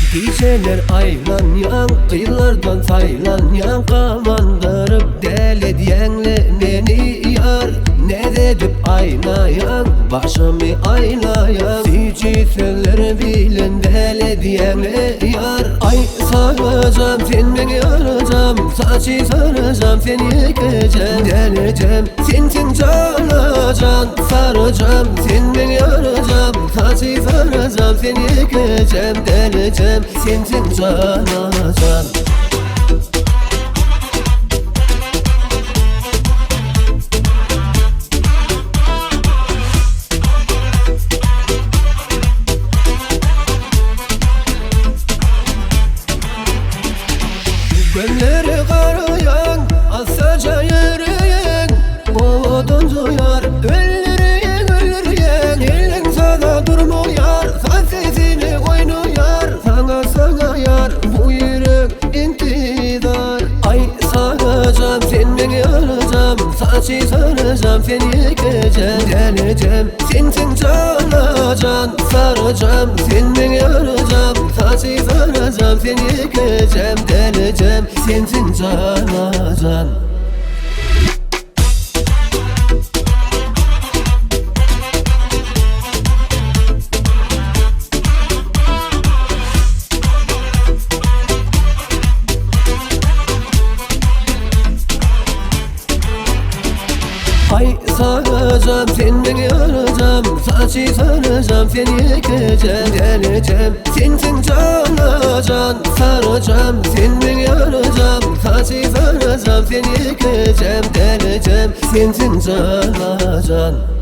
Gijeler aýlanýaň, gyzlardan saýlanýaň, Gabandyryp däli edýäň-le meni ýar. Näz edip aýnaýaň, başymy aýlaýaň, Süýji sözler bilen däli edýäň-le ýar. Aý sarajam, sen meň ýarajam, Saçy sarajam, sen ýekejem, dälijem, Sensiň jana-jan, sarajam, sen meň ýarajam, Saçy sarajam, sen ýekejem, dälijem, Sensiň jana-jan. Gözleri garaýaň, assaja ýöreýäň, Owadan joýar, öldürýäň, öldürýäň, Eliň saza durmaýar, saz sesini oýnaýar, Saňa, saňa ýar, bu ýürek intizar. Aý, sarajam, sen meň ýarajam, Saçy sarajam, sen ýekejem, dälijem, Sensiň jana-jan, sarajam, sen meň ýarajam, Saçy sarajam, sen ýekejem, dälijem, Sensiň jana-jan. Aý sarajam sen meň ýarajam Saçy sarajam sen ýekejem dälijem Sensiň jana-jan sarajam sen meň ýarajam Saçy sarajam sen ýekejem dälijem Sensiň jana-jan.